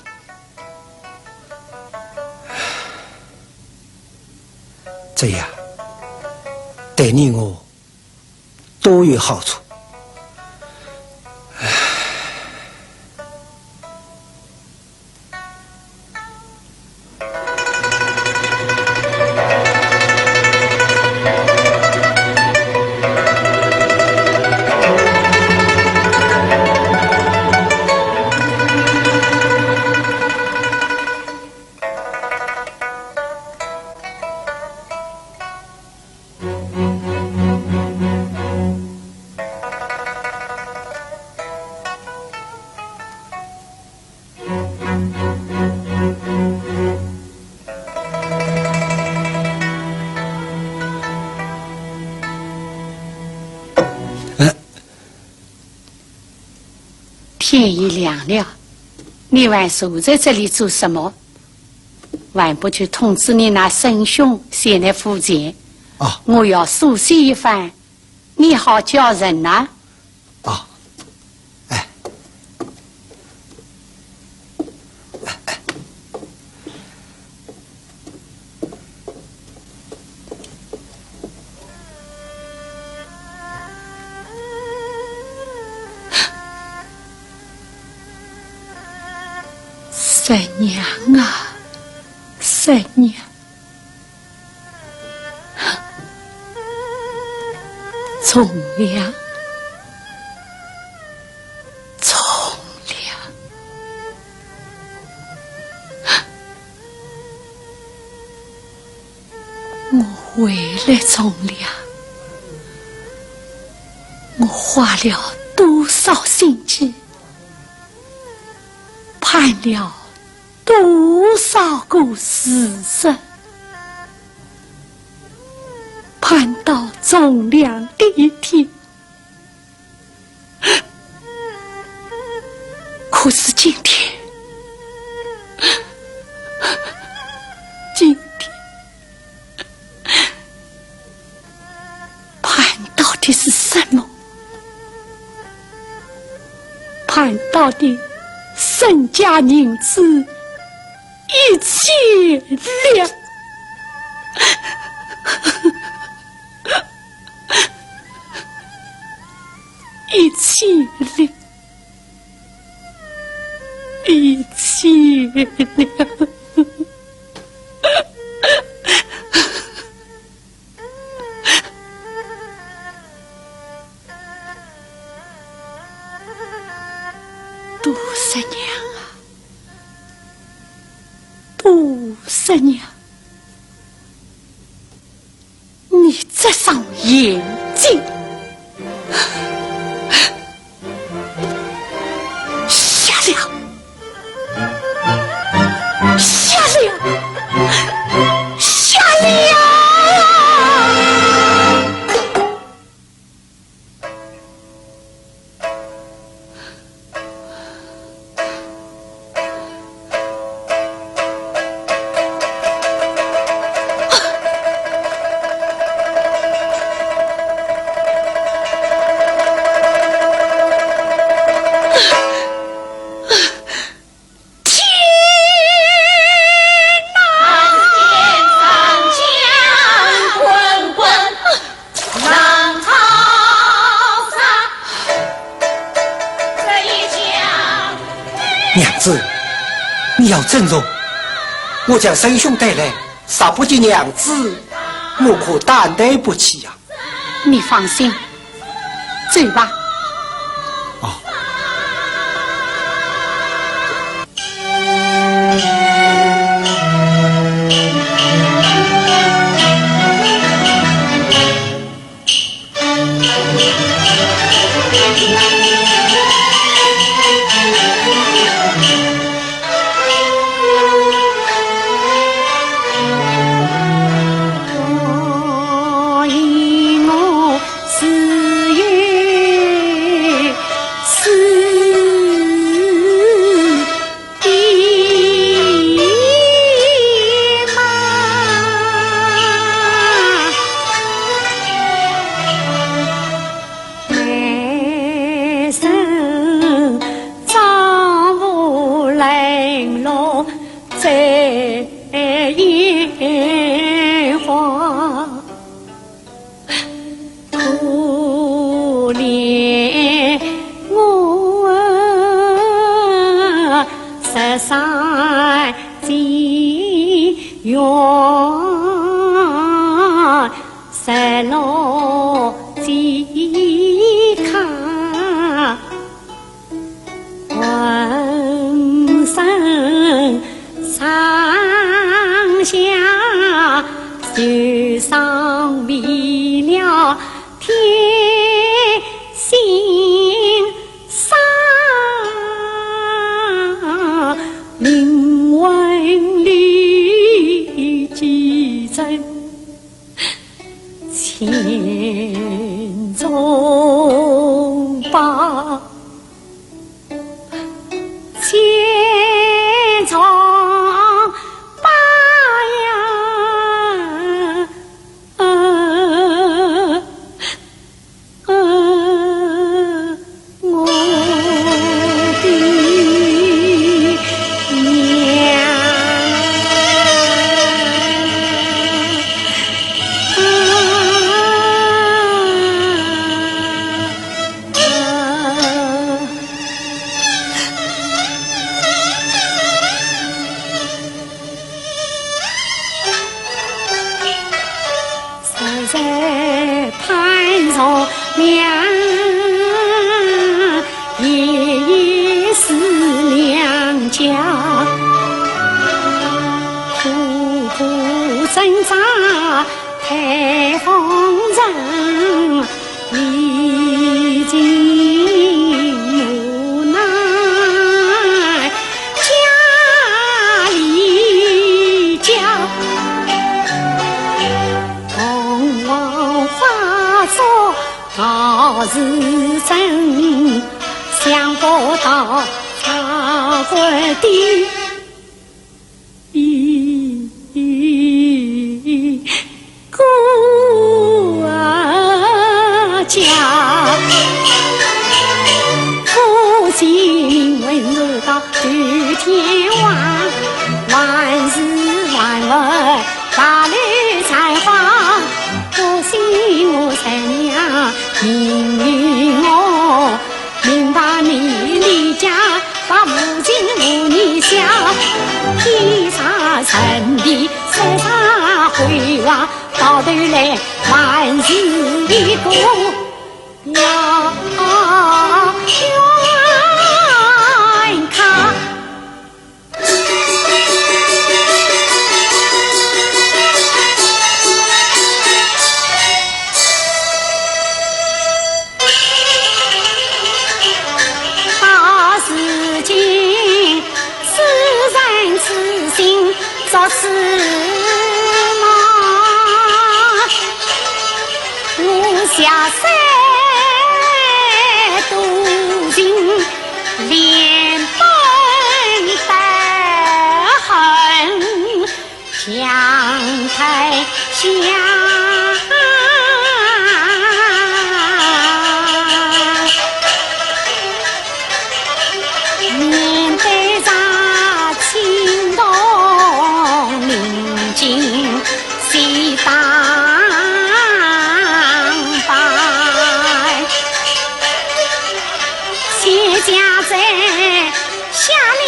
这样，对你我 都有好处。天已亮了，你还坐在这里做什么？还不去通知你那沈兄前来赴宴。啊。我要书信一番，你好叫人呐。啊。哎。三娘啊，三娘，从良，从良。 我为了从良，我花了多少心机，盼了多少个时辰，盼到从良的一天， 可是今天，今天盼到的是什么？盼到的身家银子一切了。 一切了，一切了。杜十娘啊，杜十娘。 你这双眼睛，瞎了，瞎了，瞎了！ 娘子，你要珍重，我将沈兄带来，若不及娘子，我可担待不起呀。 你放心，走吧。哦。苦苦挣扎太风尘，历尽磨难家里家。凤凰花烛 桃自生，想不到茶馆的孤家。夫妻名闻传到九天外，万事万物 大礼才华，不信我神娘命于我，命把你离家，把无情无义下，天杀人亡，地杀鬼亡，到头来还是一个冤家。 到如今，世人痴心作痴梦，我下山独行，连本带恨 向台下。面对着青铜明镜，喜当拜。谢家在 下了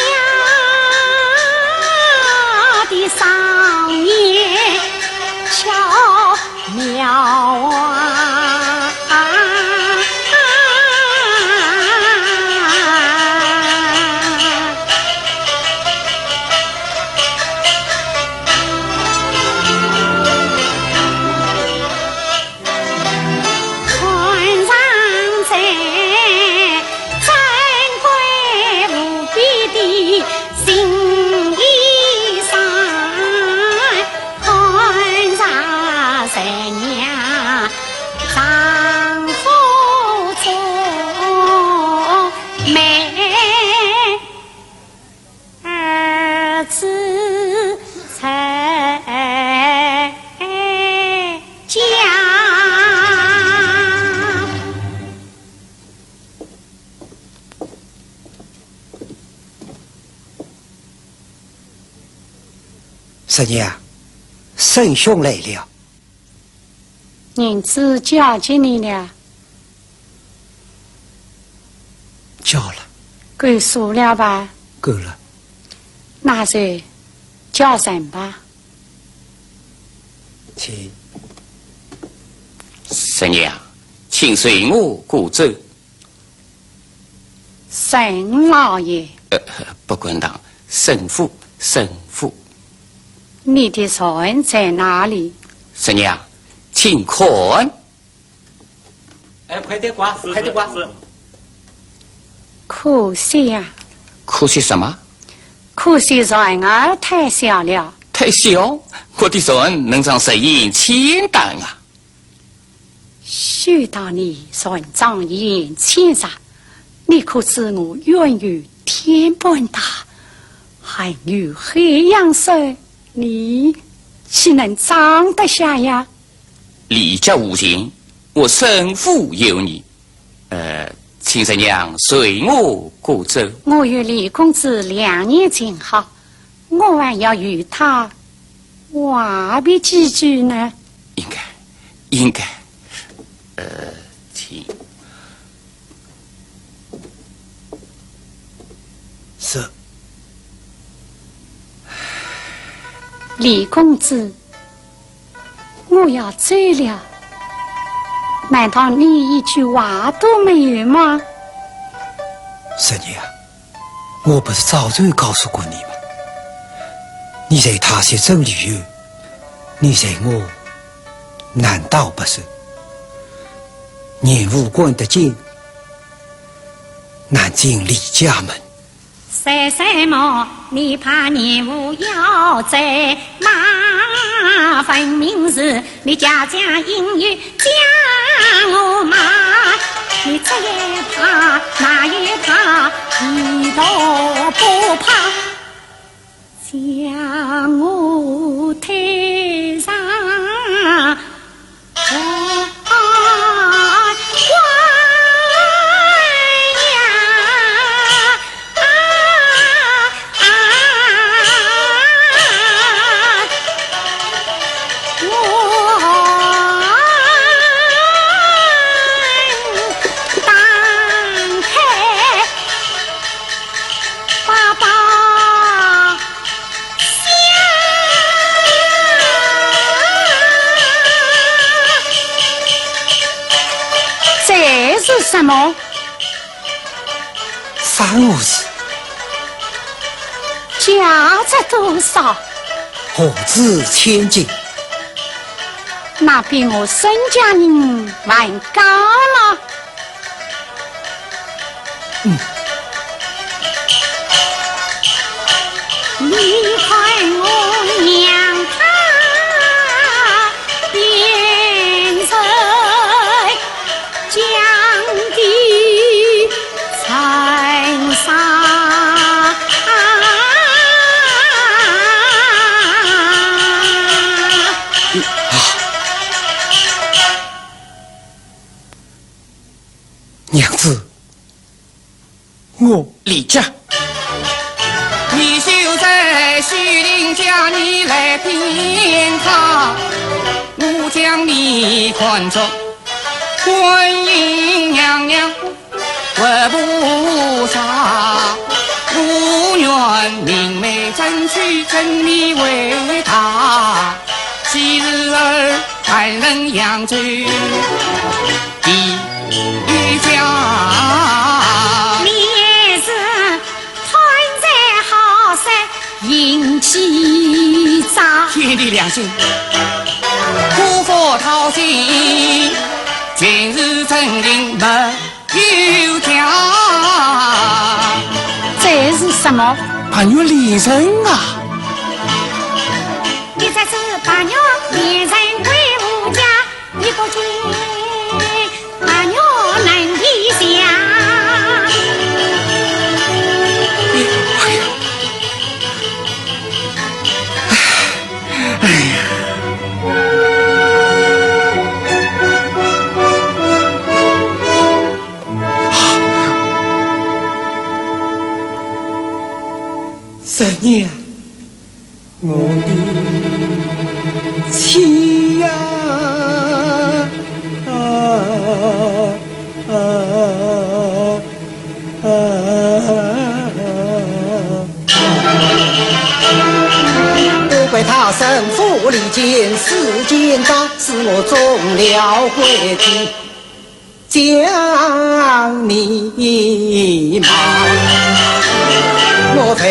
的商业巧妙啊。 看上这珍贵无比的新衣裳，看上神娘丈夫聪明。 儿子在家。侄女啊，沈兄来了。 银子交给你了。交了。够数了吧？够了。那就叫人吧。请。侄女啊，请随我过走。 沈老爷。呃，不敢当，沈父，沈父。你的船在哪里？侄女啊，请看。哎，快点挂，快点挂。是。可惜呀。可惜什么？可惜船儿太小了。太小？我的船能装十人千担啊。 休道你船装一人千担，你可知我远游天半大，还有海洋深，你岂能装得下呀？李家无情，我沈父有你。呃，请侄娘随我过走。我与李公子两年情好， 我还要与他话别几句呢。应该，应该。呃，请。是。李公子， 我要走了，难道你一句话都没有吗？侄女啊，我不是早就告诉过你吗？你在他乡做旅游，你在我难道不是？年五赶得紧，难进李家门。 为什么你怕年五要走？嘛，分明是你家长应有将我骂。你这也怕，那也怕，你都不怕，将我推上 这是什么？啥物事？价值多少？何止千金？那比我身价银还高了。 你看我娘她变成僵的残杀。娘子， 我李家。你就在西林家，你来听他，我将你看作观音娘娘活菩萨，我愿明媒正娶，真你为大，喜事儿办人扬州 的家。你也是贪财好色，性气杂。天地良心，辜负桃心，全是真情没有假。这是什么？白玉连城啊！你这是白玉连城归无家。 你不见白玉能提香。哎呀，哎呀，三娘。 我的妻呀，啊，啊，啊，不怪他生父离间，世间大，是我中了鬼计。 将你骂。我负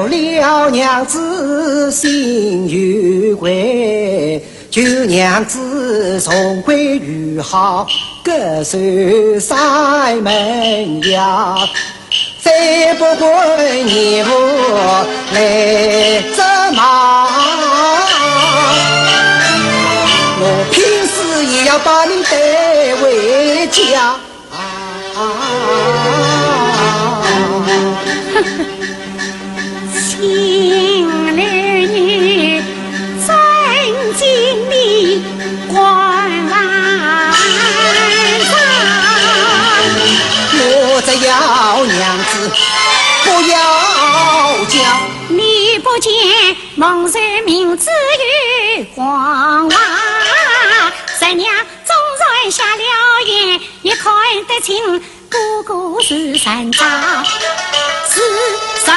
了娘子心有愧，求娘子重归于好，各守山门呀。再不管你我来怎么，我拼死也要把你带回家。 啊，哼，请了你真经的官房上。我只要娘子，不要家。你不见蒙受明珠与黄华，三娘 纵然瞎了眼，也看得清，哥哥是人渣，是人